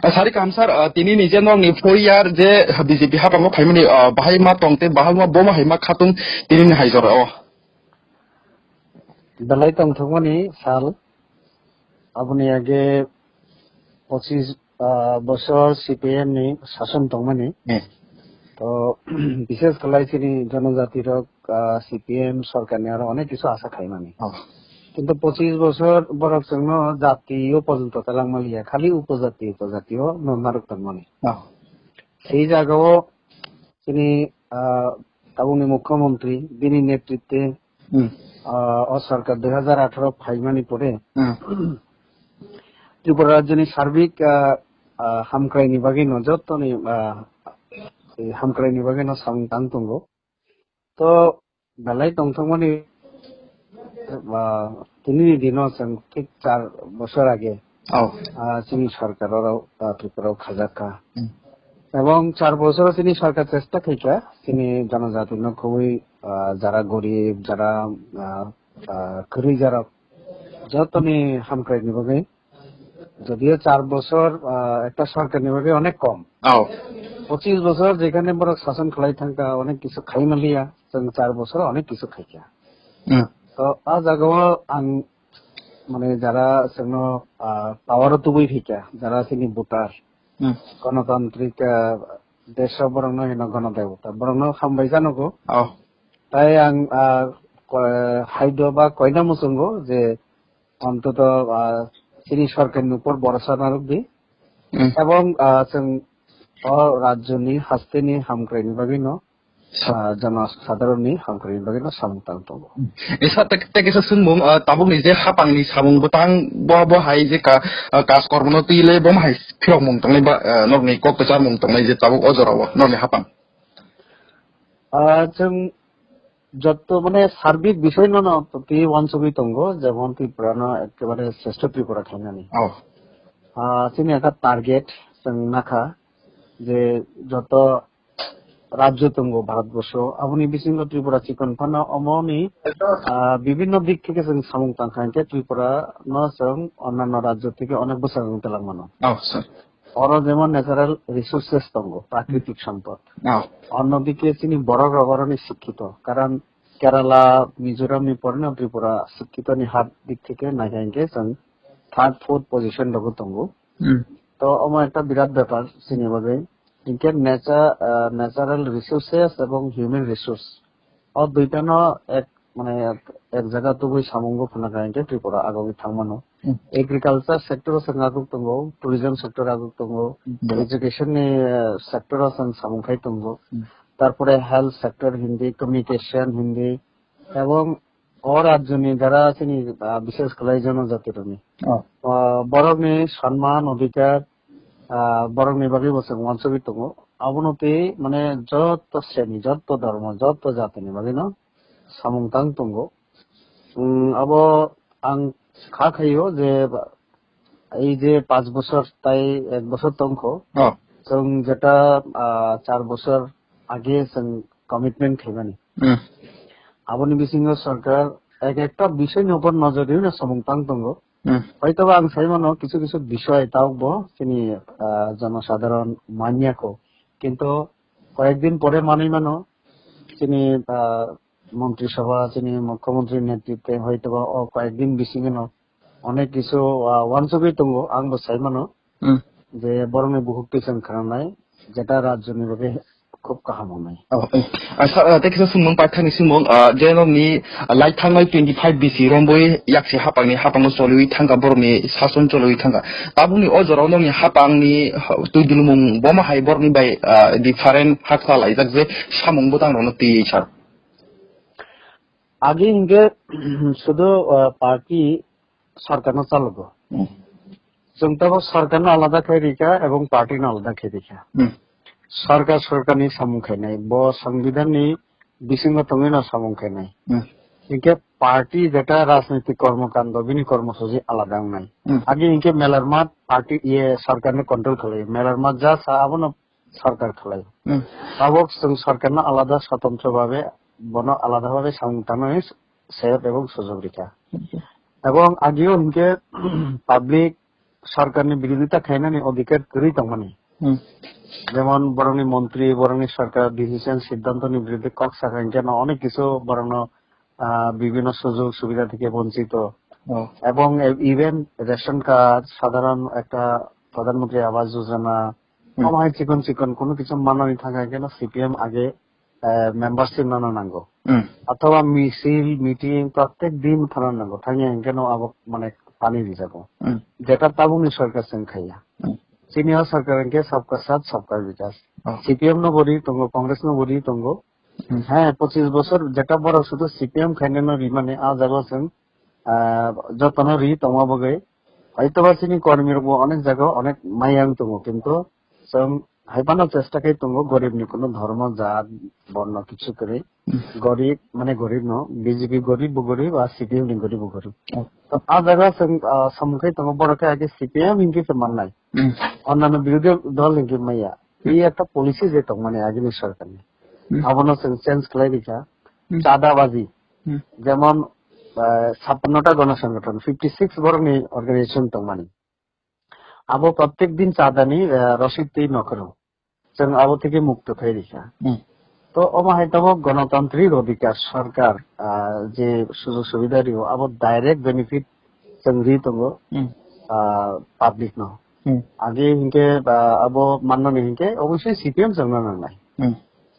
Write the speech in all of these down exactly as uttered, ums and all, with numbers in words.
Ah, sari kaham sir, ah, tini ni je nokni four year je B J P hapango phaimani, ah, bahai ma tong tei bahai ma bo ma hai ma khatung tini ni hai jora o. Belai tongthokmani sal, aboni age pochis, ah, bosor C P M ni sason tongmani. Hmm. To, bishes khlai chini jonojati rok, ah, C P M sorkar ni aro onek kisu asa khaimani. Oh. Kintu pochis bosor borok chwngno jati o porjonto talangma liya, khali upojati, upojati o no narwk tongmani. Oh. Sei jagao chini, ah, tabukni mukhyamantri bini netritwe, Hmm. ah, o sorkar dui hajar atharo phaimani pore Hmm. Tripura rajyoni sarbik, ah, ah, hamkraini bagwi no jotoni, ah, eh, hamkraini bagwi no samung tang tongo. To belai tongthokmani, ah, tinini dino chwng thik char bosor age, Oh. ah, chini sorkar oro, ah, Tripura o khajak kha. Hmm. Ebong char bosor chini sorkar chesta khaikha, chini jonojati no khobwi, ah, jara gorib, jara, ah, ah, kwrwi jarok jotoni hamkraini bagwi. Jodio char bosor, ah, ekta sorkarni bagwi onek kom. Oh. Pochis bosor jekhane borok sason khlai thangkha, onek kisu khai manliya, chwng char bosor onek kisu khaikha. Hmm. To, a jagao ang, mane, jara chwngno, ah, power o tubui phaikha, jara chini voter, Hmm. Ganatantrik, ah, desh o borokno hino ganadevata, borokno hambai janogo. Oh. Tai ang, ah, ko-, haido ba koina muchungo je ontoto, ah, chini sorkarni upor borosa narwkdi. Hmm. Ebong, ah, chwng o rajyoni hasteni hamkraini bagwino, Sa- ah, jonosadharonni hamkraini bagwino samung tang tongo. Esa tek-, tek esa swngmung, ah, tabukni je hapangni samung bwtang bo, bo hai je ka-, ah, kaj kormono twi le bo hai phirokmung tongnai ba, ah, nokni kok kwcharmung tongnai je tabuk o jorao nokni hapang. Ah, chwng jotto mane sarbik bisoi no no twi uansugwi tongo, jemon Tripura no ekkebare sreshto Tripura khainani. Oh. Ah, chini ekha target chwng nakha je joto rajyo tongo Bharatborsho, aboni bisingo Tripura chikon phano omoni, ah, bibhinno dik theke chwng samung tangkha hinkhe Tripura no chwng onnanno rajyo theke onek bwskango twlang mano. Oh, sir. Oro jemon natural resources tongo, prakritik sompod. Oh. Onno dike chini borok rok oroni sikkito, karon Kerala, Mizoram ni poreno Tripura sikkito ni hat dik theke naikha hinkhe chwng third, fourth position rogo tongo. Hmm. To omo ekta birat bepar chini bagwi. Hinkhe nature, ah, natural resources ebong human resource. O duitano ek, mane, ek jaga tubui samungo phunukha hinkhe Tripura agogwi thangmano. Hmm. Agriculture sector o chwng aguk tongo, tourism sector aguk tongo, Hmm. education ni, eh, sector o chwng samung khai tongo. Hmm. Tarpore health sector hindi, communication hindi, ebong o rajyoni jara chini, ah, bishes khlai jonojati rokni. Oh. Ah, borokni sanman, odhikar, ah, borokni bagwi bo chwng uansugwi tongo. Abono twi, mane, joto sreni, joto dhormo, joto jatini bagwino samung tang tongo. Hmm, abo ang kha khaio je ba-, ei je panch bosor tai ek bosor tongkho, Oh. chwng jeta, ah, char bosor age chwng commitment khaimani. Hmm. Aboni bisingo sorkar ek ekta bisoi ni upor nojor rwino samung tang tongo. Hmm. Hoitoba ang sai mano kisu kisu bisoi tabuk bo chini, ah, jonosadharon manya kho. Kintu koyekdin pore manwi mano chini, ah, Montri Sabha, chini Mukhyamantri netritwe hoitoba o koyekdin bisingino onek kisu, ah, uansugwi tongo, ang bo sai mano Hmm. je borokni bukhuk twi chwng khnanai, jeta rajyoni bagwi khub kaham wngnai. Oh, eh. Ah, sa-, ah, tei kisa swngmung paithakni swngmung, ah, je nokni, ah, lai thangnai twenty five B C romboi yaksi hapangni hapango choliwi thangkha, borokni sason choliwi thangkha. Tabukni o jorao nokni hapangni, ah, twi dulmung bomo hai borokni bai, ah, different haksa laijak je samung bwtang rokno twiwi sar. Agi hinkhe sudu, ah, party sarkarno chalogo. Hmm. Chwng tabuk sarkarno alada khe rikha ebong partyno alada khe rikha. Hmm. Sarkar sarkarni samung khainai, bo songbidanni bisingo tongwino samung khainai. Hmm. Hinkhe party jeta rajnitik kormokando bini kormosuji alada wngnai. Hmm. Agi hinkhe melarmat party iye sarkarni control khlai, melarmat ja sa abono sarkar khlai. Hmm. Tabuk chwng sarkarno alada swtantro bhabe, bono alada bhabe samung tangnani seyot ebong sujok rikha. Hmm. Ebong agio hinkhe public sarkarni birodita khainani odhikar kwrwi tongmani. Hmm. Jemon borokni montri, borokni sarkar decision siddhantoni biruddhe kok sakha hinkhe no onek kisu borokno, ah, bibhinno sujog subidha theke bonchito. Oh. Ebong e-, even ration card, sadharon ekta Pradhan Mantri Awas Yojana, Hmm. omo hai chikon chikon kono kisu manani thangkha hinkhe no C P M age, eh, membership nana nango. Hmm. Othoba misil, meeting, prottek din thana nango. Thangya hinkhe no abo mane pani rijago. Hmm. Jeta tabukni sarkar chwng khaiya. Hmm. Chini o sarkar hinkhe sabka saath, sabka vikas. Oh. C P M no bo ri tongo, Congress no bo ri tongo. Hmm. He, pochis bosor jeta borok sudu C P M khainano rimani, a jaga chwng, ah, jotono ri tongma bagwi. Hoitoba chini kormi rokbo onek jaga onek maya wng tongo, kintu chwng hai phano chesta khai tongo, gorib ni kuno dhormo, jat, borno kichu kwrwi. Hmm. Gorib, mane gorib no, B J P gorib bo gorib, a C P M ni gorib bo gorib. Hmm. To a jaga chwng, ah, samung khai tongo, borok khe age C P M hinkhe se mannai. Hmm. Onnano birodhi dol hinkhe maya. Hmm. Ei ekta policy je tongmani agini sarkarni. Hmm. Abono chwng change khlai rikha. Hmm. Chadabaji. Hmm. Jemon, ah, chappanno ta gono songothon, fifty six borokni organization tongmani. Abo prottek din chadani, ah, rosid twi nokhoro. Chwng abo theke mukto khai rikha. Hmm. To omo hai tabuk gonotantrik odhikar sarkar, ah, je sujog subidha rio, abo direct benefit chwng ri tongo, Hmm. ah, public no. Hmm. Age hinkhe, ah, abo mannani hinkhe obosoi C P M chwngno nangnai. Hmm.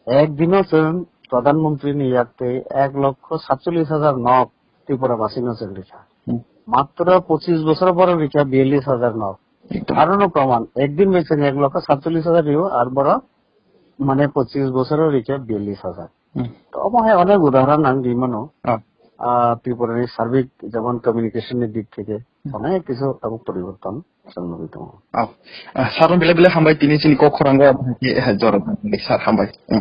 Ek dino chwng Pradhan Mantri ni yak tei ek lokho satchollish hajar nok Tripura basino chwng rikha. Hmm. Matro pochis bosor borok rikha biyallis hajar nok. Ekdom. Aro no proman, ek din bai chwng ek lokho satchollish hajar rio, ar borok mane pochis bosoro rikha biyallis hajar. Hmm. To omo hai onek udahoron ang ri mano. Ah. Ah, Tripura ni sarbik jemon communication ni dik theke Hmm. onek kisu tabuk poriborton chwng nugwi tongo. Ah. Ah, sir, belai belai hambai tini chini kok khorang o, eh, jora, sir, hambai. Hmm.